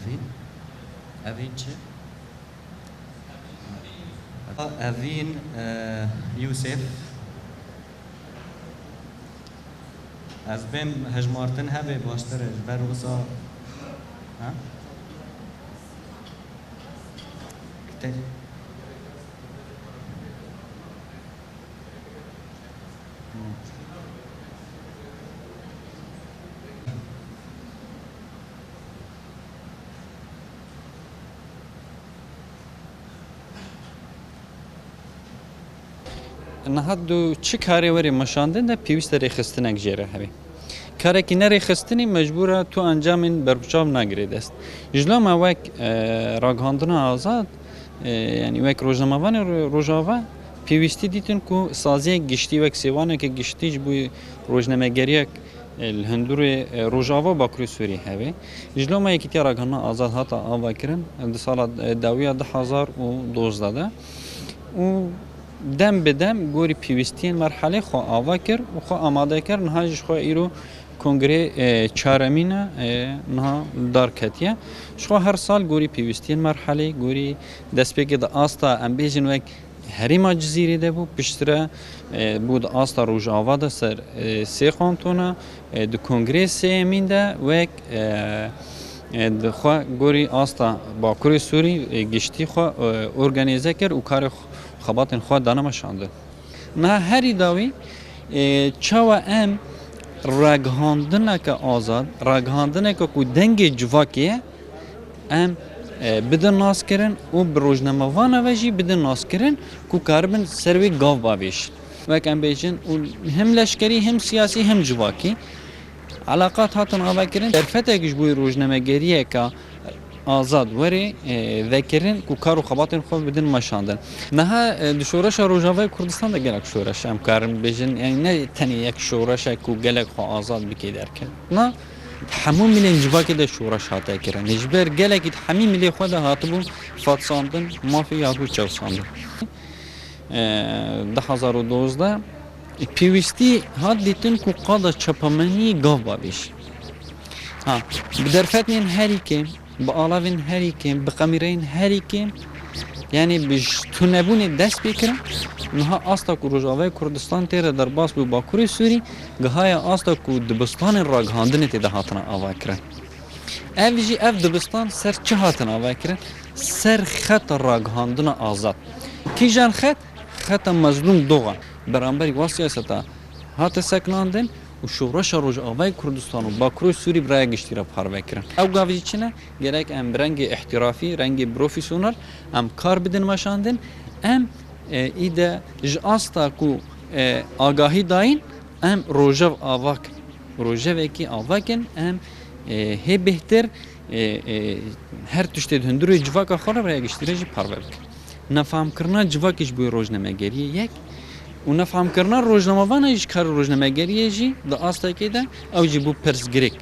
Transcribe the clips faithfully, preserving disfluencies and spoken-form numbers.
Evîn? Evîn çi? Evîn, e, Yûsef. Ez bêm hejmartin hebe baştir e, ji ber wisa, ha? Te- Niha tu çi karê were meşandin de pêwîst e rêxistinek jê re hebe. Karekî nerêxistinî mecbûr e tu encamên berbiçav nagirê dest. Ji loma wek, e, ragihandina azad, e, yanî wek rojnamevanê Ro-, Rojava pêwîstî dîtin ku saziyek giştî wek sêwaneke giştî ji bo rojnamegeriyek, e, li hundirê, e, Rojava û Bakurê Sûrî hebe. Ji loma Yekîtiya Ragihandina Azad hata avakirin di sala, e, dawiya du hazar û dozdeh de û dem bi dem gorî pêwîstiyên merhelê xwe ava kir û xwe amade kir. Niha jî ji xwe îro kongrê, e, çaremîn e, e, niha li dar ketiye. Ji xwe her sal gorî pêwîstiyên merhelê, gorî destpêkê di asta, em bêjin wek herêma Cizîrê de bû, piştre, e, bû di asta Rojava de ser, e, sê kantona, e, di kongrê sêyemîn de wek, e, e, di xwe gorî asta Bakurê Sûrî, e, giştî xwe, e, organîze kir û karê xwe, xebatên xwe dane meşandin. Niha herî dawî, e, çawa em ragihandineke azad, ragihandineke ku dengê civakê ye, em, e, bidin naskirin û bi rojnamevana ve jî bidin naskirin ku karibin ser wê gav bavêjin. Wek em bêjin, û hem leşkerî, hem siyasî, hem civakî eleqat hatin avakirin. Derfetek ji bo rojnamegeriyeke azad were, e, vekirin ku kar û xebatên xwe bidin meşandin. Niha, e, di şoreşa Rojavayê Kurdistan de gelek şoreş em karin bêjin, yani ne tenê yek şoreşe ku gelek xwe azad bike derket. Na, di hemû milên civakê de şoreş hate kirin. Ji ber gelekî di hemî milê xwe de hatibû fetisandin, mafê ya bû çewsandin. E, du hazar û dozdeh pêwîstî hat dîtin ku qada çapemenî gav bavêjî. Ha, bi derfetên herî kêm, bi alavên herî kêm, bi qemîreyên herî kêm, yanî bi ji tunebûnê dest pê kirin. Niha asta ku Rojavayê Kurdistan tê re derbas bû Bakurê Sûrî, gihaye asta ku dibistanên ragihandinê tê de hatine avakirin. Ev jî, ev dibistan ser çi hatin avakirin? Ser xeta ragihandina azad. Kîjan xet? Xeta Mezlûm Dogan. Beramberî wa siyaseta hate sekinandin û Şoreşa Rojavayê Kurdistan û Bakurê Sûrî bi raya giştî re parve kirin. Ew gav jî çi ne? Gerek em bi rengê îhtîrafî, rengê profesyonel em kar bidin meşandin. Em, e, îde ji asta ku, e, agahî dayîn, em rojev ava kin. Rojevekî ava kin, em, e, hê bêhtir, e, e, her tiştê di hundirê civaka xwe re bi raya giştî re jî parve bikin. Nefamkirina civakê ji bo rojnamegeriyê yek û nefamkirina rojnamevana jî ji karê rojnamegeriyê jî di astekê de ew jî bû pirsgirêk.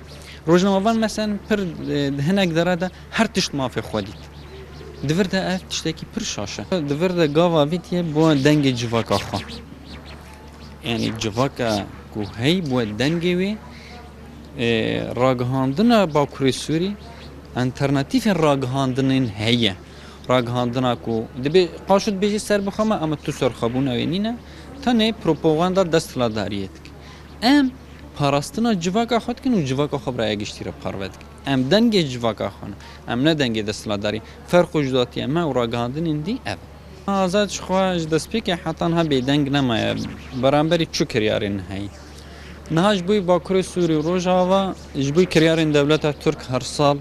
Rojnamevan, meselen, pir, e, di hinek dere de her tişt mafê xwe dît. Di vir de ev tiştekî pir şaş e. Di vir de gava vî tiye bo dengê civaka xwe. Yanî civaka ku hey bû dengê wê, e, ragihandina Bakurê Sûrî, alternatîfên ragihandinên heye. Ragihandina ku dibê qaşo dibêjî ser bixwe me, ama tu serxwebûna wê nîne. Tenê propaganda desthilatdariyê dike. Em parastina civaka xwe dikin û civaka xwe bi raya giştî re parve dikin. Em dengê civaka xwe ne. Em ne dengê desthilatdarî. Ferq û cudatiya me û ragihandinên dî ev e. Azad ji xwe ji destpêkê heta niha bêdeng nemaye, beramberî çi kiryarên heyî. Niha ji bo Bakurê Sûrî û Rojava, ji bo kiryarên dewleta Tirk her sal,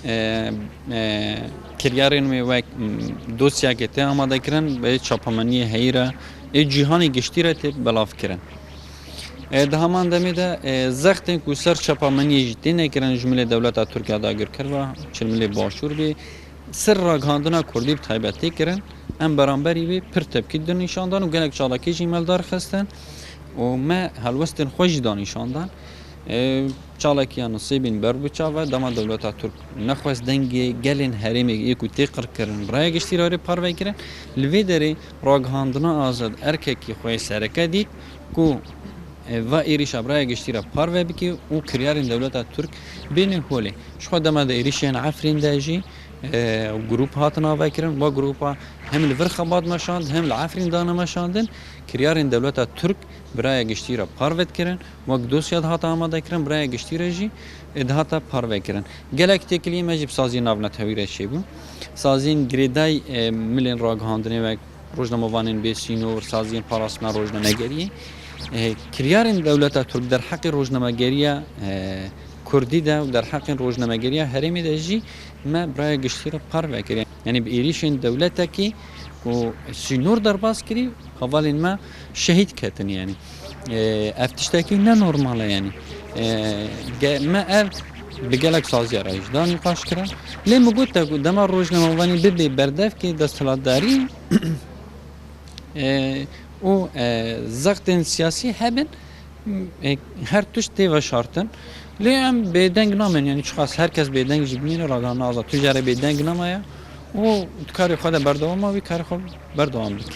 e, e, kiryarên wê wek, m, dosyakê tê amade kirin, bi çapemeniyê heyî re, ê cîhanê giştî re tê belav kirin. E, di heman demê de, e, zextên ku ser çapemeniyê jî têne kirin ji milê dewleta Tirk ya dagirker ve, çi li milê Başûr bê, ser ragihandina Kurdî bi taybet tê kirin. Em beramberî wê pir tepkî dinîşandan û gelek çalakî jî me li dar xistin û me helwestên xwe jî danîşandan. E, Çalakiya Nisêbîn ber bi çav e, dema dewleta Tirk nexwest dengê gelên herêmê yê ku tê qirkirin, raya giştî re parve kirin. Li vê derê ragihandina azad erkekî xwe yê sereke dît ku e, va êrîşa bi raya giştî re parve bike û kiryarên dewleta Tirk bêne holê. Ji xwe dema di êrîşên Efrîn de jî, e, grûp hatin avekirin, va grûpa hem li vir xebat meşand, hem li Efrîn dane meşandin, kiryarên dewleta Tirk bi raya giştî re parve dikirin, wek dosya dihata amade kirin, bi raya giştî re jî, e, dihata parve kirin. Gelek têkiliyê me jî bi saziyên navnetewî re çêbû. Saziyên girêdayî, e, milên ragihandinê wek rojnamevanên bê sînor, saziyên parastina rojnamegeriyê. E, kiryarên dewleta Tirk derheqê rojnamegeriya, e, Kurdî de û derheqên rojnamegeriya herêmê de jî me bi raya giştî re parve kiriye. Yanî bi êrîşên dewletekî ku sînor derbas kirî, hevalên me şehîd ketin yanî. E, ev tiştekî ne normal e yanî. E, ge-, me ev bi gelek saziya re jî da nîqaş kira. Lê min got te ku dema rojnamevanî bibe berdevkê desthilatdarî, e, û, e, zextên siyasî hebin, e, her tişt tê veşartin. Lê em bêdeng namen, yanî çiqas her kes bêdeng jî bimîne, ragihandina azad tu jare bêdeng namaye û di karê xwe de berdewam ma wî karê xwe berdewam bike.